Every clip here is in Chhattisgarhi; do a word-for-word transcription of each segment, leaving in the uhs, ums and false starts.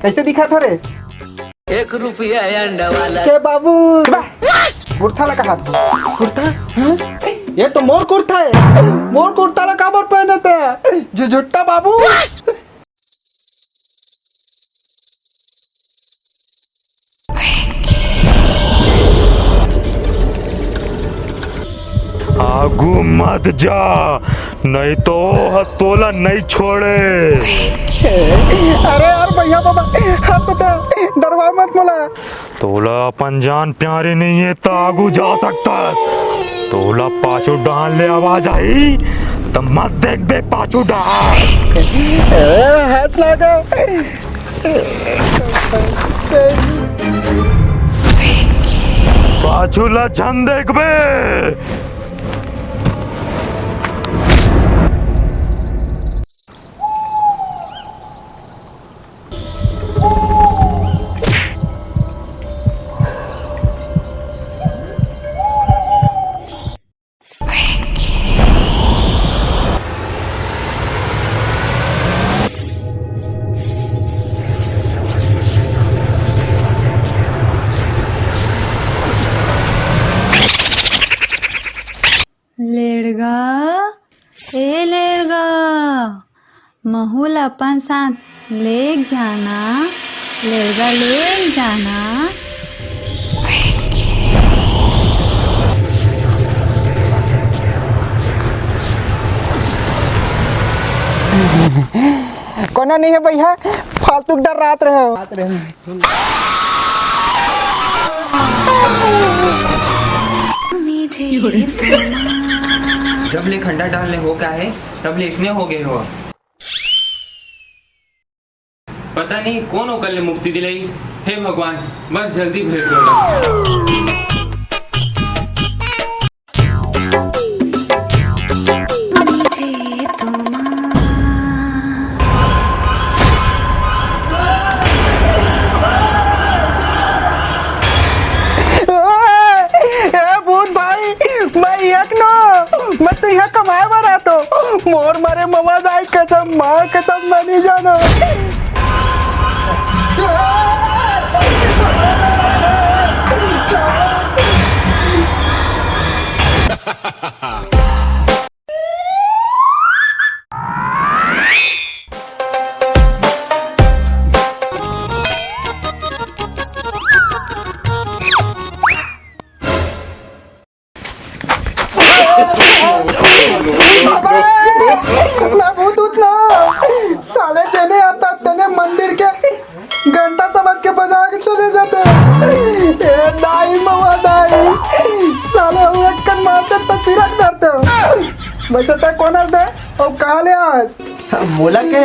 कइसे दिखत हो रे? एक रुपया अंडा वाला। के बाबू? बा, कुर्ता ला कहा था? कुर्ता? हाँ? ये तो मोर कुर्ता है। मोर कुर्ता ला काबर पहने थे? जो जुट्टा बाबू। आगू मत जा, नहीं तो ह तोला नहीं छोड़े। अरे यार भैया बाबा, हाथ तो दे, डरवा मत मोला। तोला अपन जान प्यारी नहीं है, त आगू जा सकतस। तोला पाछू डाहन ले आवाज आई, त मत देखबे पाछू डाहन। ए, हाथ लगा। पाछू ला झन देखबे। लेड़गा, ए लेड़गा, महू ल अपन साथ लेग जाना, लेड़गा लेग जाना। कोनो नहीं है भैया, फालतू के डर्रात रहे हो। जब ले खंडा डालने हो क्या है, तब ले इसने हो गए हो। पता नहीं कौन ओकर ले मुक्ति दिलाई। हे भगवान, बस जल्दी भेज दो। ए भूत भाई, मैं एक नो, मैं तो यहाँ कमाए बर आतो। मोर मारे ममा दाई कसम, माँ कसम, मैं नहीं जाना। बाबा, मैं भूत उत ना। साले जेने आता तेने मंदिर के घंटा समझ के बजा के चले जाते। ए दाई, मवा दाई, साले वो एक कन मारते तो चिरक डरते हो। वैसे तक कौन है बे? और कहाँ ले आस? मोला के,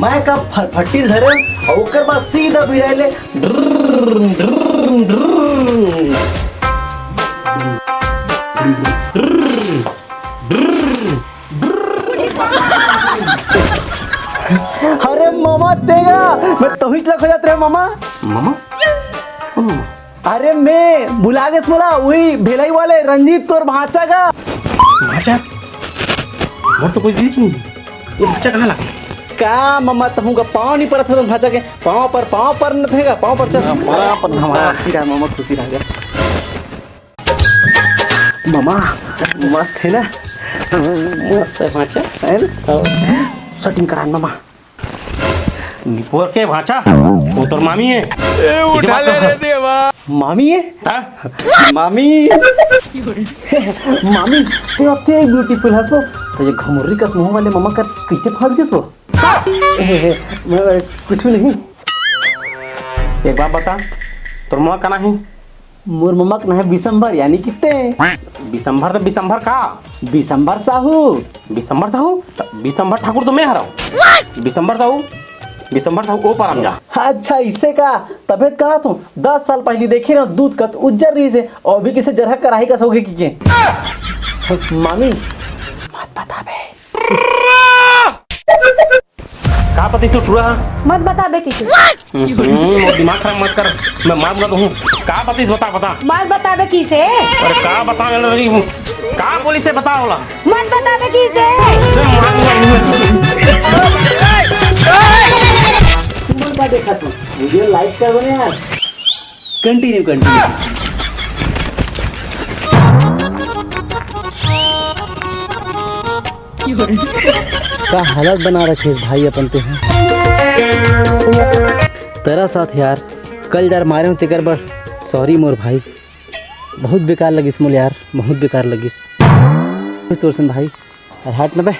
मैं का फटफटी धरे, और ओकर बाद सीधा बिराए ले। ड्रर्र, ड्रर्र, ड्रर्र। अरे मामा तेगा, मैं तोहिच लग हो जात रहे मामा। मामा? ओ मामा। अरे मैं भुला गेस मोला, वही भेलाई वाले रंजीत तोर भांचा का। भांचा? मोर तो कोई चीज नहीं। ये भांचा कहाँ लगा? का मामा तहूँ का पाँव नहीं पड़त है भांचा के? पाँव पर, पाँव पर न थेगा, पाँव पर चल। हाँ, पाँव पर धमाल। खुशी रहा मामा, खुशी रहा। मामा, मस्त है ना? मस्त है भांचा। है ना? हाँ। सेटिंग करान मामा। निपोर के भांचा, वो तोर मामी है। ए, उठा ले रे देवा। मामी है? हाँ? मामी। मामी, ते अते ब्यूटीफुल हस वो। तो ये घमुर्री कस मुंह वाले मामा कर पीछे फंस गेस वो। ए, ए, मैं कुछ नहीं। एक बात बता, तोर मामा कना है? मोर ममक ना है बिसंभर, यानी कि ते। बिसंभर तो बिसंभर का? बिसंभर साहू। बिसंभर साहू? त बिसंभर ठाकुर तो मैं हरव। बिसंभर साहू, बिसंभर साहू ओ पार हम जा। अच्छा, इसे का? तबे त कहा तू, दस साल पहली देखे ना, दूध कत उज्जर रही से, और भी किसे जरहा कराही का सोगे की के? मामी, मत बता बे। का पतिस टूरा? मत बताबे किसे। हम्म, मोर दिमाग खराब मत कर, मैं मार दूंगा तुहूं। का पतिस बता, बता। मत बताबे किसे। अरे का बता, का बोली से बता होला। मत बताबे किसे। से मार दूंगा। सुमन का देखा तू? वीडियो लाइक कर दो ना यार। Continue, continue. का हालत बना रखे हे भाई अपन ते ह। तेरा साथ यार, कल यार मारे हूँ तेकर बर, सॉरी मोर भाई। बहुत बेकार लगिस मोला यार, बहुत बेकार लगिस। तोर सन भाई, अरे हट ना बे,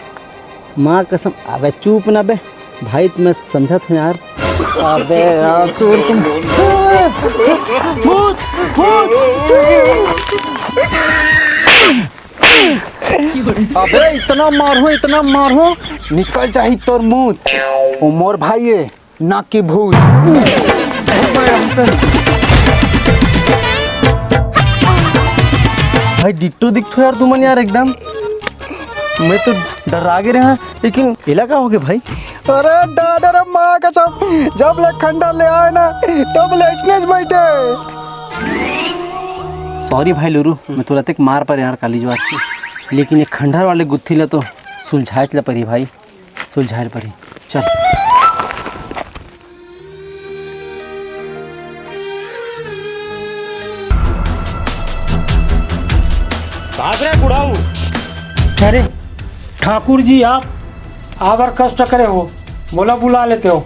माँ कसम, अबे चुप ना बे भाई, मैं समझत हूँ यार। अबे यार तोर तुम भूत, भूत। अबे इतना मारहूँ, इतना मारहूँ, निकल जाही तोर मुंह। ओ मोर भाई ए, ना कि भूत। भाई डिट्टो दिखथो यार तुमन यार एकदम। मैं तो डर्रा गे रहेंव, लेकिन एला का होगे भाई? अरे दादा रे माँ कसम, जब ले खंडर ले आए ना, तब ले अइसनेच बइठे। सॉरी भाई लुरू, मैं तोला अतेक मार परे यार काली जुआर के, लेकिन ये खंडर वाले गुत्थी ला तो सुलझाएच ला परी भाई, सुलझाए ला परी। चल। भाग रे बुढ़ाऊ। अरे ठाकुर जी, आप आबर कष्ट करे हो, मोला बुला लेते हो,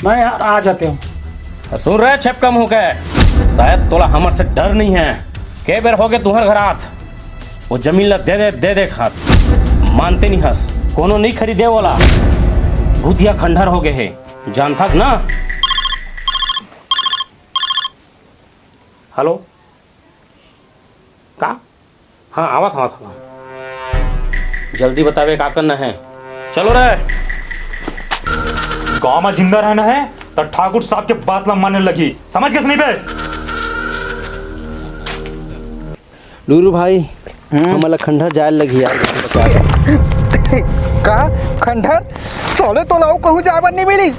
मैं आ जाते हूँ। सुन रे छेपका मुंह के, शायद तोला हमर से डर नहीं है। के बेर होगे तुंहर घर आत, वो जमीन ला दे दे, दे दे खात। मानते नहीं हस, कोनो नहीं खरीदे वाला। भूतिया खंडर होगे हे, जानथस ना? हेलो, का? हाँ, आवत हंव, आवत हंव। जल्दी बताबे, का करना है? चलो रे। गांव में जिंदा रहना है, त ठाकुर साहब के बात ला माने लगही। समझ गेस नहीं बे? लुरू भाई, हम्म? हमन ला खंडर जाए लगही यार। का? खंडर? साले तोला अउ कहूँ जाए बर नहीं मिली।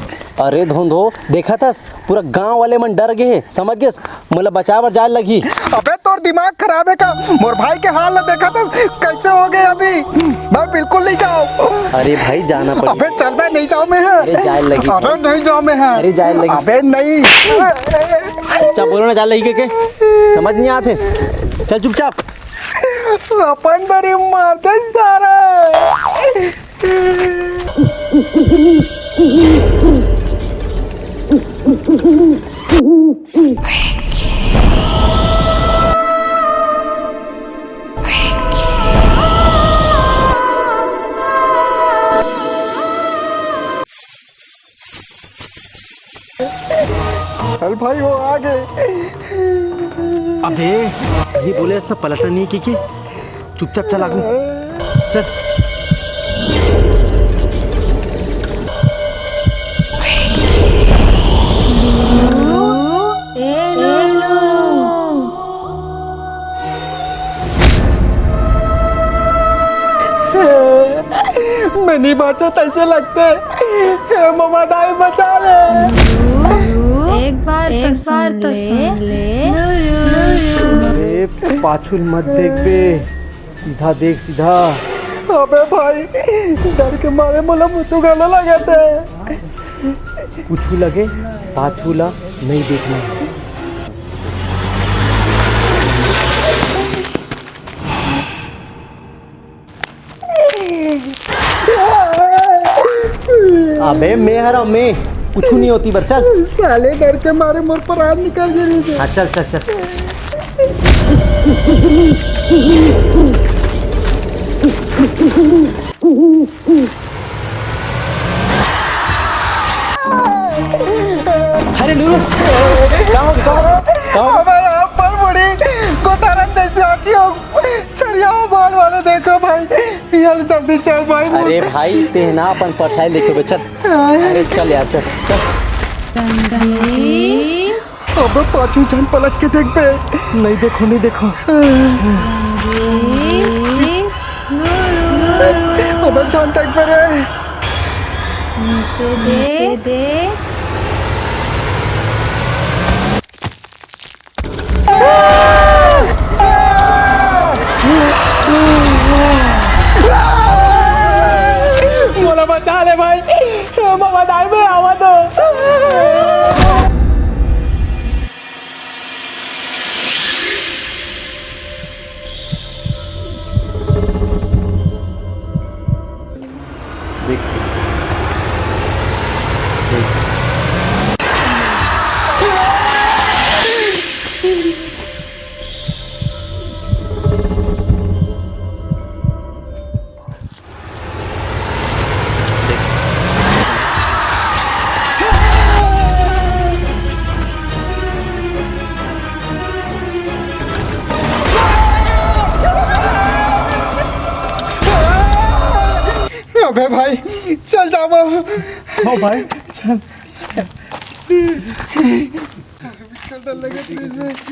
अरे धोंधो, देखत हस, पूरा गांव वाले मन डर गे हे, समझ गेस? मोला बचाए बर जाए लगही। अबे तोर दिमाग खराब है का? मोर भाई के हाल ला देखत हस, कैसे होगे अभी। मैं बिल्कुल नहीं जाओं। अरे भाई, जाना पड़ी। अबे चल बे, नहीं जाओं मैं ह। अरे जाए लगही। अरे नहीं जाओं मैं ह। अरे जाए लगही। अबे नहीं। चुपचाप बोलो ना, जाए लगही के, के? समझ नहीं आते। चल चुपचाप। अपन बरी मार दे सारा। चल भाई, वो आ गे। अबे, ये बोले इसने पलटना नहीं की, की? चुपचाप चल आगू। चल। मैं नहीं बाँचों तइसे लगथे। हे ममा दाई बचा ले। एक बार तो सुन ले। अरे पाछू मत देख बे, सीधा देख सीधा। अबे भाई, डर के मारे मोला मुतु घलो लगत हे। कुछू लगे, पाछू ला नहीं देखना हे। अबे मैं हरा मैं, कुछू नहीं होती बर, चल। साले डर के मारे मोर प्राण निकल गे रहिस हे। हाँ चल चल चल। अरे नूरू, का हो, का हो, का हो? अबे आप पर बड़ी कोठारन जैसे आती हो, छरिया बाल वाले देखो भाई, यार जल्दी चल भाई। अरे भाई, तें ना अपन परछाई देखे बे, चल। अरे चल यार, चल, चल। अबे पाछू झन पलट के देख बे। नहीं देखो, नहीं देखो। अबे झन देख बे रे। नीचे देख। मोला बचा ले भाई, ममा दाई में आवा तो। अबे भाई, चल जाबो। हाँ भाई, चल। डर लगत रहिस हे।